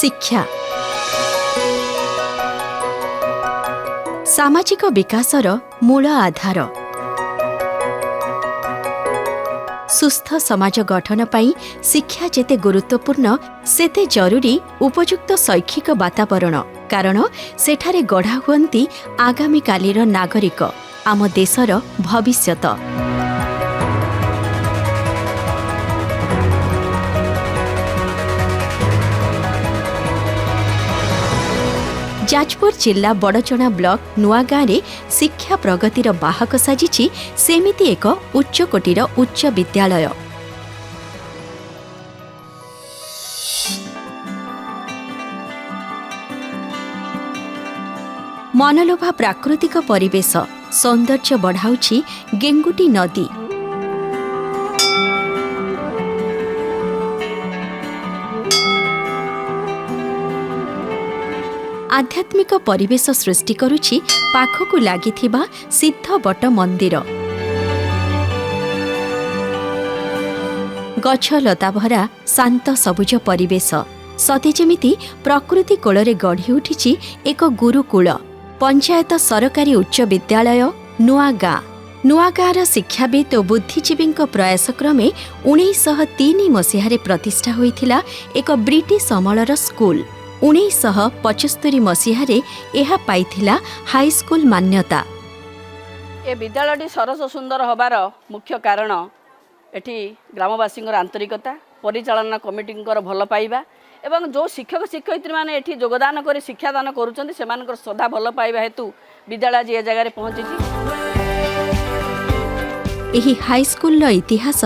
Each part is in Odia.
ଶିକ୍ଷା ସାମାଜିକ ବିକାଶର ମୂଳ ଆଧାର। ସୁସ୍ଥ ସମାଜ ଗଠନ ପାଇଁ ଶିକ୍ଷା ଯେତେ ଗୁରୁତ୍ୱପୂର୍ଣ୍ଣ, ସେତେ ଜରୁରୀ ଉପଯୁକ୍ତ ଶୈକ୍ଷିକ ବାତାବରଣ, କାରଣ ସେଠାରେ ଗଢ଼ା ହୁଅନ୍ତି ଆଗାମୀକାଲିର ନାଗରିକ, ଆମ ଦେଶର ଭବିଷ୍ୟତ। ଯାଜପୁର ଜିଲ୍ଲା ବଡ଼ଚଣା ବ୍ଲକ ନୂଆଗାଁରେ ଶିକ୍ଷା ପ୍ରଗତିର ବାହକ ସାଜିଛି ସେମିତି ଏକ ଉଚ୍ଚକୋଟୀର ଉଚ୍ଚ ବିଦ୍ୟାଳୟ। ମନଲୋଭା ପ୍ରାକୃତିକ ପରିବେଶ ସୌନ୍ଦର୍ଯ୍ୟ ବଢ଼ାଉଛି ଗେଙ୍ଗୁଟି ନଦୀ। ଆଧ୍ୟାତ୍ମିକ ପରିବେଶ ସୃଷ୍ଟି କରୁଛି ପାଖକୁ ଲାଗିଥିବା ସିଦ୍ଧବଟ ମନ୍ଦିର। ଗଛ ଲତା ଭରା ଶାନ୍ତ ସବୁଜ ପରିବେଶ, ସତେ ଯେମିତି ପ୍ରକୃତି କୋଳରେ ଗଢ଼ି ଉଠିଛି ଏକ ଗୁରୁକୁଳ। ପଞ୍ଚାୟତ ସରକାରୀ ଉଚ୍ଚ ବିଦ୍ୟାଳୟ, ନୂଆଗାଁ। ନୂଆଗାଁର ଶିକ୍ଷାବିତ୍ ଓ ବୁଦ୍ଧିଜୀବୀଙ୍କ ପ୍ରୟାସ କ୍ରମେ 1903 ମସିହାରେ ପ୍ରତିଷ୍ଠା ହୋଇଥିଲା ଏକ ବ୍ରିଟିଶ ଅମଳର ସ୍କୁଲ। 1975 ମସିହାରେ ଏହା ପାଇଥିଲା ହାଇସ୍କୁଲ ମାନ୍ୟତା। ଏ ବିଦ୍ୟାଳୟଟି ସରସ ସୁନ୍ଦର ହେବାର ମୁଖ୍ୟ କାରଣ ଏଠି ଗ୍ରାମବାସୀଙ୍କର ଆନ୍ତରିକତା, ପରିଚାଳନା କମିଟିଙ୍କର ଭଲ ପାଇବା ଏବଂ ଯେଉଁ ଶିକ୍ଷକ ଶିକ୍ଷୟିତ୍ରୀମାନେ ଏଠି ଯୋଗଦାନ କରି ଶିକ୍ଷାଦାନ କରୁଛନ୍ତି, ସେମାନଙ୍କର ଶ୍ରଦ୍ଧା ଭଲ ପାଇବା ହେତୁ ବିଦ୍ୟାଳୟ ଆଜି ଏ ଜାଗାରେ ପହଞ୍ଚିଛି। ଏହି ହାଇସ୍କୁଲର ଇତିହାସ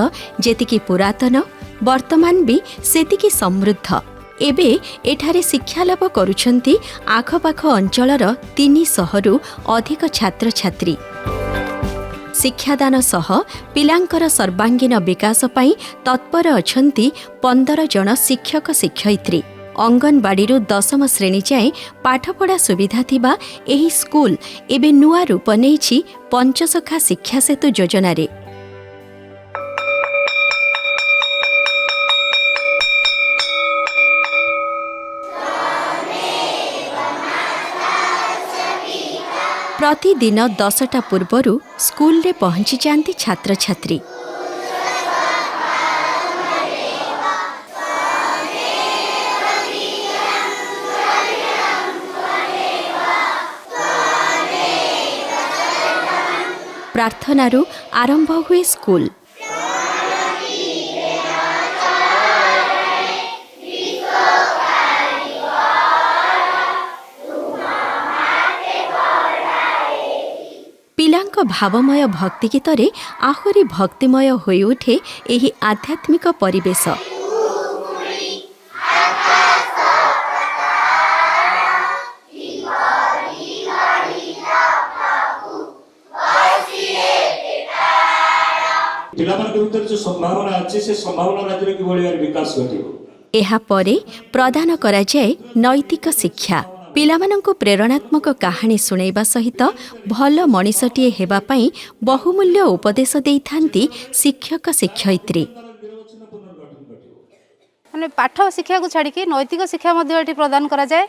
ଯେତିକି ପୁରାତନ, ବର୍ତ୍ତମାନ ବି ସେତିକି ସମୃଦ୍ଧ। ଏବେ ଏଠାରେ ଶିକ୍ଷାଲାଭ କରୁଛନ୍ତି ଆଖପାଖ ଅଞ୍ଚଳର 300ରୁ ଅଧିକ ଛାତ୍ରଛାତ୍ରୀ। ଶିକ୍ଷାଦାନ ସହ ପିଲାଙ୍କର ସର୍ବାଙ୍ଗୀନ ବିକାଶ ପାଇଁ ତତ୍ପର ଅଛନ୍ତି 15 ଜଣ ଶିକ୍ଷକ ଶିକ୍ଷୟିତ୍ରୀ। ଅଙ୍ଗନବାଡ଼ିରୁ ଦଶମ ଶ୍ରେଣୀ ଯାଏଁ ପାଠପଢ଼ା ସୁବିଧା ଥିବା ଏହି ସ୍କୁଲ ଏବେ ନୂଆ ରୂପ ନେଇଛି ପଞ୍ଚସଖା ଶିକ୍ଷା ସେତୁ ଯୋଜନାରେ। ପ୍ରତିଦିନ 10ଟା ପୂର୍ବରୁ ସ୍କୁଲରେ ପହଞ୍ଚିଯାଆନ୍ତି ଛାତ୍ରଛାତ୍ରୀ। ପ୍ରାର୍ଥନାରୁ ଆରମ୍ଭ ହୁଏ ସ୍କୁଲ। ପିଲାଙ୍କ ଭାବମୟ ଭକ୍ତିଗୀତରେ ଆହୁରି ଭକ୍ତିମୟ ହୋଇଉଠେ ଏହି ଆଧ୍ୟାତ୍ମିକ ପରିବେଶ। ପିଲାମାନଙ୍କ ଭିତରେ ଯେଉଁ ସମ୍ଭାବନା ଅଛି, ସେ ସମ୍ଭାବନା ରାଜ୍ୟରେ କିଭଳି ଭାବରେ ବିକାଶ ଘଟିବ। ଏହାପରେ ପ୍ରଦାନ କରାଯାଏ ନୈତିକ ଶିକ୍ଷା। ପିଲାମାନଙ୍କୁ ପ୍ରେରଣାତ୍ମକ କାହାଣୀ ଶୁଣାଇବା ସହିତ ଭଲ ମଣିଷଟିଏ ହେବା ପାଇଁ ବହୁମୂଲ୍ୟ ଉପଦେଶ ଦେଇଥାନ୍ତି ଶିକ୍ଷକ ଶିକ୍ଷୟିତ୍ରୀ। ମାନେ ପାଠ ଶିକ୍ଷାକୁ ଛାଡ଼ିକି ନୈତିକ ଶିକ୍ଷା ମଧ୍ୟ ଏଠି ପ୍ରଦାନ କରାଯାଏ,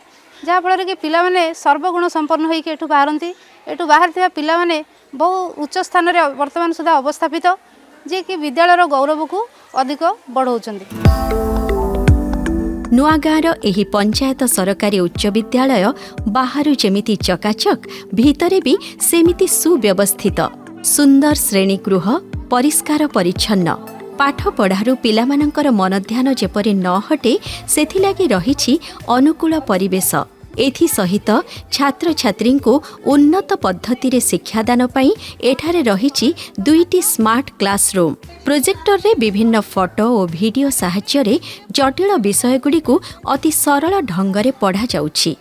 ଯାହାଫଳରେ କି ପିଲାମାନେ ସର୍ବଗୁଣ ସମ୍ପନ୍ନ ହୋଇକି ଏଠୁ ବାହାରନ୍ତି। ଏଠୁ ବାହାରିଥିବା ପିଲାମାନେ ବହୁ ଉଚ୍ଚ ସ୍ଥାନରେ ବର୍ତ୍ତମାନ ସୁଦ୍ଧା ଅବସ୍ଥାପିତ, ଯିଏକି ବିଦ୍ୟାଳୟର ଗୌରବକୁ ଅଧିକ ବଢ଼ାଉଛନ୍ତି। ନୂଆଗାଁର ଏହି ପଞ୍ଚାୟତ ସରକାରୀ ଉଚ୍ଚ ବିଦ୍ୟାଳୟ ବାହାରୁ ଯେମିତି ଚକାଚକ୍, ଭିତରେ ବି ସେମିତି ସୁବ୍ୟବସ୍ଥିତ। ସୁନ୍ଦର ଶ୍ରେଣୀଗୃହ, ପରିଷ୍କାର ପରିଚ୍ଛନ୍ନ। ପାଠପଢ଼ାରୁ ପିଲାମାନଙ୍କର ମନଧ୍ୟାନ ଯେପରି ନ ହଟେ, ସେଥିଲାଗି ରହିଛି ଅନୁକୂଳ ପରିବେଶ। ଏଥିସହିତ ଛାତ୍ରଛାତ୍ରୀଙ୍କୁ ଉନ୍ନତ ପଦ୍ଧତିରେ ଶିକ୍ଷାଦାନ ପାଇଁ ଏଠାରେ ରହିଛି ଦୁଇଟି ସ୍ମାର୍ଟ କ୍ଲାସରୁମ୍। ପ୍ରୋଜେକ୍ଟରରେ ବିଭିନ୍ନ ଫଟୋ ଓ ଭିଡିଓ ସାହାଯ୍ୟରେ ଜଟିଳ ବିଷୟଗୁଡ଼ିକୁ ଅତି ସରଳ ଢଙ୍ଗରେ ପଢ଼ାଯାଉଛି।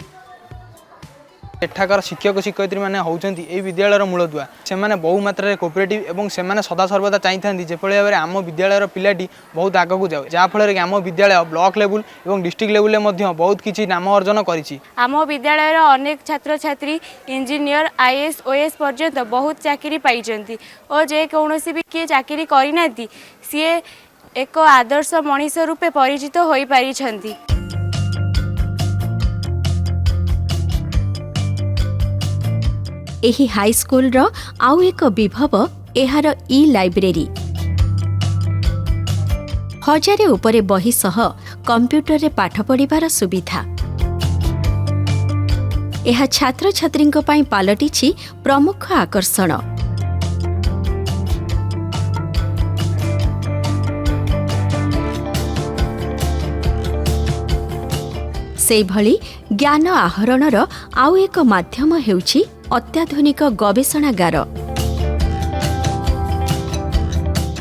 ଏଠାକାର ଶିକ୍ଷକ ଶିକ୍ଷୟିତ୍ରୀମାନେ ହେଉଛନ୍ତି ଏହି ବିଦ୍ୟାଳୟର ମୂଳଦୁଆ। ସେମାନେ ବହୁ ମାତ୍ରାରେ କୋଅପରେଟିଭ୍ ଏବଂ ସେମାନେ ସଦାସର୍ବଦା ଚାହିଁଥାନ୍ତି ଯେଭଳି ଭାବରେ ଆମ ବିଦ୍ୟାଳୟର ପିଲାଟି ବହୁତ ଆଗକୁ ଯାଉ, ଯାହାଫଳରେ କି ଆମ ବିଦ୍ୟାଳୟ ବ୍ଲକ ଲେବୁଲ୍ ଏବଂ ଡିଷ୍ଟ୍ରିକ୍ଟ ଲେବୁଲ୍ରେ ମଧ୍ୟ ବହୁତ କିଛି ନାମ ଅର୍ଜନ କରିଛି। ଆମ ବିଦ୍ୟାଳୟର ଅନେକ ଛାତ୍ରଛାତ୍ରୀ ଇଞ୍ଜିନିୟର, ଆଇଏଏସ୍, ଓଏଏସ୍ ପର୍ଯ୍ୟନ୍ତ ବହୁତ ଚାକିରି ପାଇଛନ୍ତି ଓ ଯେକୌଣସି ବି କିଏ ଚାକିରି କରିନାହାନ୍ତି, ସିଏ ଏକ ଆଦର୍ଶ ମଣିଷ ରୂପେ ପରିଚିତ ହୋଇପାରିଛନ୍ତି। ଏହି ହାଇସ୍କୁଲର ଆଉ ଏକ ବିଭବ ଏହାର ଇ ଲାଇବ୍ରେରୀ। ହଜାରେ ଉପରେ ବହି ସହ କମ୍ପ୍ୟୁଟରରେ ପାଠ ପଢ଼ିବାର ସୁବିଧା, ଏହା ଛାତ୍ରଛାତ୍ରୀଙ୍କ ପାଇଁ ପାଲଟିଛି ପ୍ରମୁଖ ଆକର୍ଷଣ। ସେହିଭଳି ଜ୍ଞାନ ଆହରଣର ଆଉ ଏକ ମାଧ୍ୟମ ହେଉଛି ଅତ୍ୟାଧୁନିକ ଗବେଷଣାଗାର।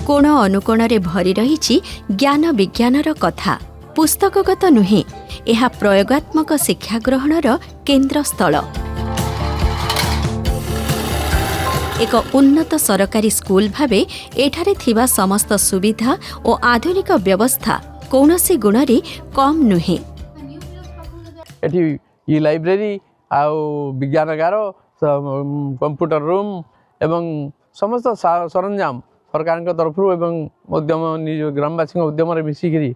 କୋଣ ଅନୁକୋଣରେ ଭରି ରହିଛି ଜ୍ଞାନ ବିଜ୍ଞାନର କଥା। ପୁସ୍ତକଗତ ନୁହେଁ, ଏହା ପ୍ରୟୋଗାତ୍ମକ ଶିକ୍ଷା ଗ୍ରହଣର କେନ୍ଦ୍ରସ୍ଥଳ। ଏକ ଉନ୍ନତ ସରକାରୀ ସ୍କୁଲ ଭାବେ ଏଠାରେ ଥିବା ସମସ୍ତ ସୁବିଧା ଓ ଆଧୁନିକ ବ୍ୟବସ୍ଥା କୌଣସି ଗୁଣରେ କମ୍ ନୁହେଁ। ଏଠି ଇ ଲାଇବ୍ରେରୀ ଆଉ ବିଜ୍ଞାନଗାର, କମ୍ପ୍ୟୁଟର ରୁମ୍ ଏବଂ ସମସ୍ତ ସରଞ୍ଜାମ ସରକାରଙ୍କ ତରଫରୁ ଏବଂ ଉଦ୍ୟମ, ନିଜ ଗ୍ରାମବାସୀଙ୍କ ଉଦ୍ୟମରେ ମିଶିକିରି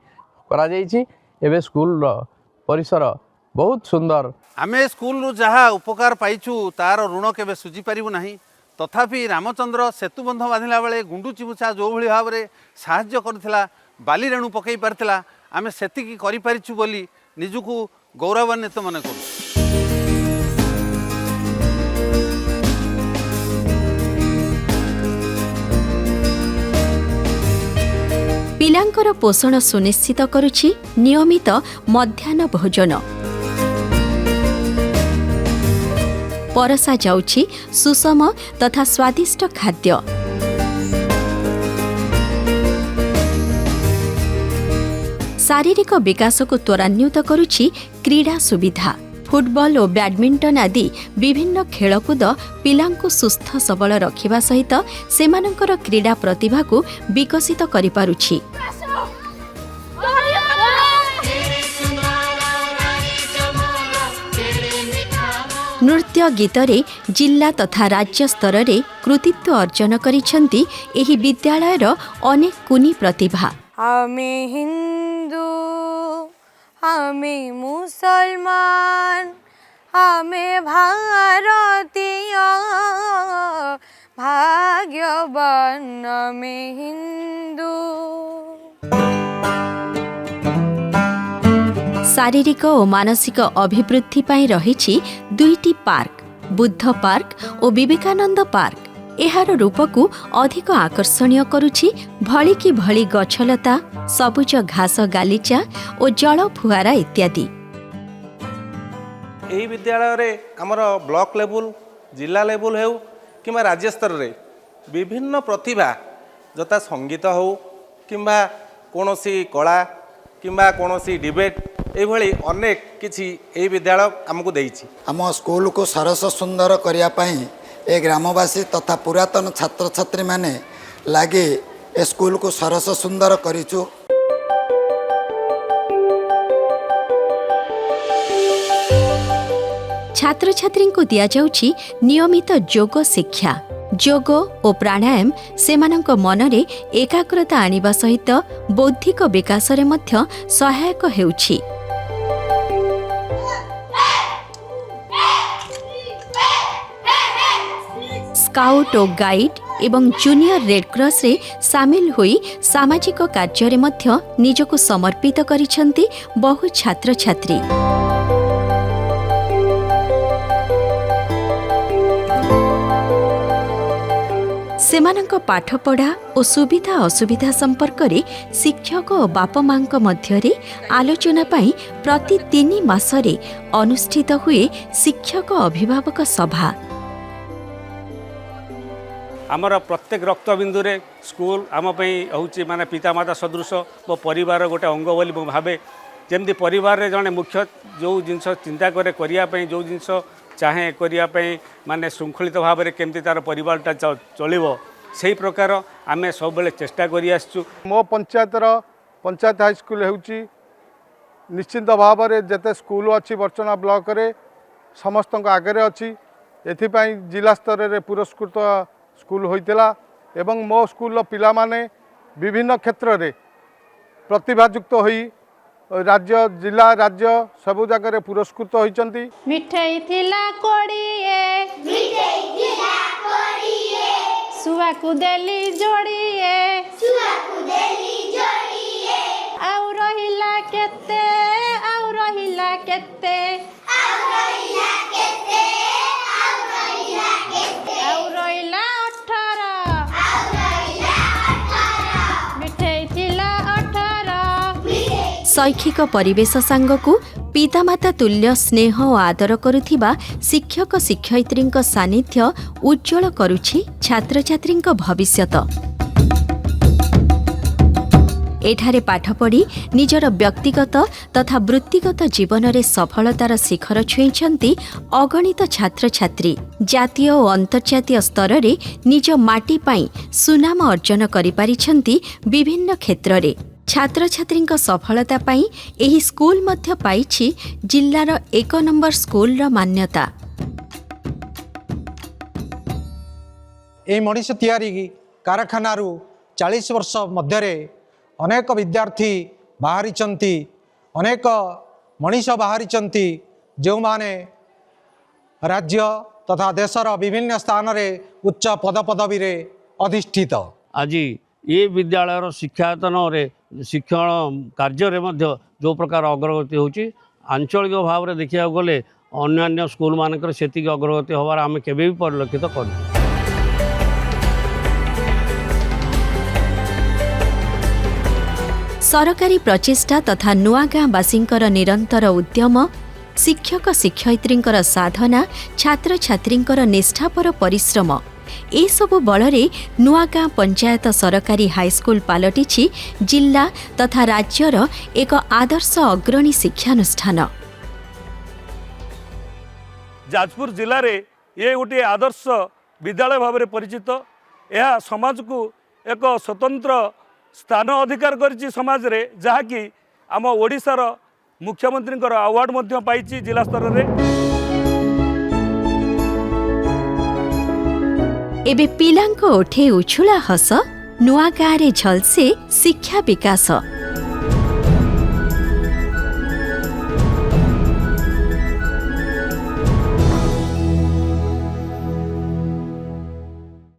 କରାଯାଇଛି। ଏବେ ସ୍କୁଲର ପରିସର ବହୁତ ସୁନ୍ଦର। ଆମେ ସ୍କୁଲରୁ ଯାହା ଉପକାର ପାଇଛୁ, ତାର ଋଣ କେବେ ଶୁଝିପାରିବୁ ନାହିଁ। ତଥାପି ରାମଚନ୍ଦ୍ର ସେତୁବନ୍ଧ ବାନ୍ଧିଲା ବେଳେ ଗୁଣ୍ଡୁଚି ମୂଷା ଯେଉଁଭଳି ଭାବରେ ସାହାଯ୍ୟ କରିଥିଲା, ବାଲି ରେଣୁ ପକାଇ ପାରିଥିଲା, ଆମେ ସେତିକି କରିପାରିଛୁ ବୋଲି ନିଜକୁ ଗୌରବାନ୍ୱିତ ମନେ କରୁ। ପିଲାଙ୍କର ପୋଷଣ ସୁନିଶ୍ଚିତ କରୁଛି ନିୟମିତ ମଧ୍ୟାହ୍ନ ଭୋଜନ। ପରସା ଯାଉଛି ସୁଷମ ତଥା ସ୍ୱାଦିଷ୍ଟ ଖାଦ୍ୟ। ଶାରୀରିକ ବିକାଶକୁ ତ୍ୱରାନ୍ୱିତ କରୁଛି କ୍ରୀଡ଼ା ସୁବିଧା। ଫୁଟବଲ ଓ ବ୍ୟାଡମିଣ୍ଟନ ଆଦି ବିଭିନ୍ନ ଖେଳକୁଦ ପିଲାଙ୍କୁ ସୁସ୍ଥ ସବଳ ରଖିବା ସହିତ ସେମାନଙ୍କର କ୍ରୀଡ଼ା ପ୍ରତିଭାକୁ ବିକଶିତ କରିପାରୁଛି। ନୃତ୍ୟ ଗୀତରେ ଜିଲ୍ଲା ତଥା ରାଜ୍ୟ ସ୍ତରରେ କୃତିତ୍ୱ ଅର୍ଜନ କରିଛନ୍ତି ଏହି ବିଦ୍ୟାଳୟର ଅନେକ କୁନି ପ୍ରତିଭା। আমি হিন্দু, আমি মুসলমান, আমি ভারতীয়, ভাগ্যবান আমি হিন্দু। ଶାରୀରିକ ଓ ମାନସିକ ଅଭିବୃଦ୍ଧି ପାଇଁ ରହିଛି ଦୁଇଟି ପାର୍କ, ବୁଦ୍ଧ ପାର୍କ ଓ ବିବେକାନନ୍ଦ ପାର୍କ। ଏହାର ରୂପକୁ ଅଧିକ ଆକର୍ଷଣୀୟ କରୁଛି ଭଳିକି ଭଳି ଗଛଲତା, ସବୁଜ ଘାସ ଗାଲିଚା ଓ ଜଳ ଫୁଆରା ଇତ୍ୟାଦି। ଏହି ବିଦ୍ୟାଳୟରେ ଆମର ବ୍ଲକ ଲେବୁଲ, ଜିଲ୍ଲା ଲେବୁଲ ହେଉ କିମ୍ବା ରାଜ୍ୟ ସ୍ତରରେ ବିଭିନ୍ନ ପ୍ରତିଭା, ଯଥା ସଙ୍ଗୀତ ହେଉ କିମ୍ବା କୌଣସି କଳା କିମ୍ବା କୌଣସି ଡିବେଟ୍, ଏଇଭଳି ଅନେକ କିଛି ଏହି ବିଦ୍ୟାଳୟ ଆମକୁ ଦେଇଛି। ଆମ ସ୍କୁଲକୁ ସରସ ସୁନ୍ଦର କରିବା ପାଇଁ ଏ ଗ୍ରାମବାସୀ ତଥା ପୁରାତନ ଛାତ୍ରଛାତ୍ରୀମାନେ ଲାଗି ଏ ସ୍କୁଲକୁ ସରସ ସୁନ୍ଦର କରିଛୁ। ଛାତ୍ରଛାତ୍ରୀଙ୍କୁ ଦିଆଯାଉଛି ନିୟମିତ ଯୋଗ ଶିକ୍ଷା। ଯୋଗ ଓ ପ୍ରାଣାୟାମ ସେମାନଙ୍କ ମନରେ ଏକାଗ୍ରତା ଆଣିବା ସହିତ ବୌଦ୍ଧିକ ବିକାଶରେ ମଧ୍ୟ ସହାୟକ ହେଉଛି। ସ୍କାଉଟ୍ ଓ ଗାଇଡ୍ ଏବଂ ଜୁନିୟର ରେଡ୍କ୍ରସରେ ସାମିଲ ହୋଇ ସାମାଜିକ କାର୍ଯ୍ୟରେ ମଧ୍ୟ ନିଜକୁ ସମର୍ପିତ କରିଛନ୍ତି ବହୁ ଛାତ୍ରଛାତ୍ରୀ। ସେମାନଙ୍କ ପାଠପଢ଼ା ଓ ସୁବିଧା ଅସୁବିଧା ସମ୍ପର୍କରେ ଶିକ୍ଷକ ଓ ବାପା ମାଙ୍କ ମଧ୍ୟରେ ଆଲୋଚନା ପାଇଁ ପ୍ରତି 3 ମାସରେ ଅନୁଷ୍ଠିତ ହୁଏ ଶିକ୍ଷକ ଅଭିଭାବକ ସଭା। ଆମର ପ୍ରତ୍ୟେକ ରକ୍ତବିନ୍ଦୁରେ ସ୍କୁଲ ଆମ ପାଇଁ ହେଉଛି ମାନେ ପିତାମାତା ସଦୃଶ, ମୋ ପରିବାରର ଗୋଟେ ଅଙ୍ଗ ବୋଲି ମୁଁ ଭାବେ। ଯେମିତି ପରିବାରରେ ଜଣେ ମୁଖ୍ୟ ଯେଉଁ ଜିନିଷ ଚିନ୍ତା କରେ କରିବା ପାଇଁ, ଯେଉଁ ଜିନିଷ ଚାହେଁ କରିବା ପାଇଁ, ମାନେ ଶୃଙ୍ଖଳିତ ଭାବରେ କେମିତି ତା'ର ପରିବାରଟା ଚଳିବ, ସେଇ ପ୍ରକାର ଆମେ ସବୁବେଳେ ଚେଷ୍ଟା କରି ଆସିଛୁ। ମୋ ପଞ୍ଚାୟତର ପଞ୍ଚାୟତ ହାଇସ୍କୁଲ ହେଉଛି ନିଶ୍ଚିନ୍ତ ଭାବରେ ଯେତେ ସ୍କୁଲ ଅଛି ବର୍ଚ୍ଚନା ବ୍ଲକରେ ସମସ୍ତଙ୍କ ଆଗରେ ଅଛି। ଏଥିପାଇଁ ଜିଲ୍ଲା ସ୍ତରରେ ପୁରସ୍କୃତ ସ୍କୁଲ ହୋଇଥିଲା ଏବଂ ମୋ ସ୍କୁଲର ପିଲାମାନେ ବିଭିନ୍ନ କ୍ଷେତ୍ରରେ ପ୍ରତିଭାଯୁକ୍ତ ହୋଇ ରାଜ୍ୟ, ଜିଲ୍ଲା, ରାଜ୍ୟ ସବୁ ଜାଗାରେ ପୁରସ୍କୃତ ହୋଇଛନ୍ତି। ମିଠେଇ ଥିଲା 20, ଶୁଆକୁ ଦେଲି ଯୋଡ଼ିଏ, ଆଉ ରହିଲା କେତେ, ଆଉ ରହିଲା କେତେ, ଆଉ ରହିଲା 18, ମିଠେଇ ଥିଲା 18। ଶୈକ୍ଷିକ ପରିବେଶ ସାଙ୍ଗକୁ ପିତାମାତା ତୁଲ୍ୟ ସ୍ନେହ ଓ ଆଦର କରୁଥିବା ଶିକ୍ଷକ ଶିକ୍ଷୟିତ୍ରୀଙ୍କ ସାନ୍ନିଧ୍ୟ ଉଜ୍ଜ୍ୱଳ କରୁଛି ଛାତ୍ରଛାତ୍ରୀଙ୍କ ଭବିଷ୍ୟତ। ଏଠାରେ ପାଠ ପଢ଼ି ନିଜର ବ୍ୟକ୍ତିଗତ ତଥା ବୃତ୍ତିଗତ ଜୀବନରେ ସଫଳତାର ଶିଖର ଛୁଇଁଛନ୍ତି ଅଗଣିତ ଛାତ୍ରଛାତ୍ରୀ। ଜାତୀୟ ଓ ଅନ୍ତର୍ଜାତୀୟ ସ୍ତରରେ ନିଜ ମାଟି ପାଇଁ ସୁନାମ ଅର୍ଜନ କରିପାରିଛନ୍ତି ବିଭିନ୍ନ କ୍ଷେତ୍ରରେ। ଛାତ୍ରଛାତ୍ରୀଙ୍କ ସଫଳତା ପାଇଁ ଏହି ସ୍କୁଲ ମଧ୍ୟ ପାଇଛି ଜିଲ୍ଲାର 1 ନମ୍ବର ସ୍କୁଲର ମାନ୍ୟତା। ଏହି ମଣିଷ ତିଆରି କାରଖାନାରୁ 40 ବର୍ଷ ମଧ୍ୟରେ ଅନେକ ବିଦ୍ୟାର୍ଥୀ ବାହାରିଛନ୍ତି, ଅନେକ ମଣିଷ ବାହାରିଛନ୍ତି, ଯେଉଁମାନେ ରାଜ୍ୟ ତଥା ଦେଶର ବିଭିନ୍ନ ସ୍ଥାନରେ ଉଚ୍ଚ ପଦପଦବୀରେ ଅଧିଷ୍ଠିତ। ଆଜି ଏ ବିଦ୍ୟାଳୟର ଶିକ୍ଷାୟତନରେ ଶିକ୍ଷଣ କାର୍ଯ୍ୟରେ ମଧ୍ୟ ଯେଉଁ ପ୍ରକାର ଅଗ୍ରଗତି ହେଉଛି, ଆଞ୍ଚଳିକ ଭାବରେ ଦେଖିବାକୁ ଗଲେ ଅନ୍ୟାନ୍ୟ ସ୍କୁଲମାନଙ୍କରେ ସେତିକି ଅଗ୍ରଗତି ହେବାର ଆମେ କେବେ ବି ପରିଲକ୍ଷିତ କରିନୁ। ସରକାରୀ ପ୍ରଚେଷ୍ଟା ତଥା ନୂଆଗାଁବାସୀଙ୍କର ନିରନ୍ତର ଉଦ୍ୟମ, ଶିକ୍ଷକ ଶିକ୍ଷୟିତ୍ରୀଙ୍କର ସାଧନା, ଛାତ୍ରଛାତ୍ରୀଙ୍କର ନିଷ୍ଠାପର ପରିଶ୍ରମ, ଏସବୁ ବଳରେ ନୂଆଗାଁ ପଞ୍ଚାୟତ ସରକାରୀ ହାଇସ୍କୁଲ ପାଲଟିଛି ଜିଲ୍ଲା ତଥା ରାଜ୍ୟର ଏକ ଆଦର୍ଶ ଅଗ୍ରଣୀ ଶିକ୍ଷାନୁଷ୍ଠାନ। ଯାଜପୁର ଜିଲ୍ଲାରେ ଇଏ ଗୋଟିଏ ଆଦର୍ଶ ବିଦ୍ୟାଳୟ ଭାବରେ ପରିଚିତ। ଏହା ସମାଜକୁ ଏକ ସ୍ୱତନ୍ତ୍ର ସ୍ଥାନ ଅଧିକାର କରିଛି ସମାଜରେ, ଯାହାକି ଆମ ଓଡ଼ିଶାର ମୁଖ୍ୟମନ୍ତ୍ରୀଙ୍କର ଆୱାର୍ଡ଼ ମଧ୍ୟ ପାଇଛି ଜିଲ୍ଲା ସ୍ତରରେ। ଏବେ ପିଲାଙ୍କ ଓଠେ ଉଛୁଳା ହସ, ନୂଆ ଗାଁରେ ଝଲସେ ଶିକ୍ଷା ବିକାଶ।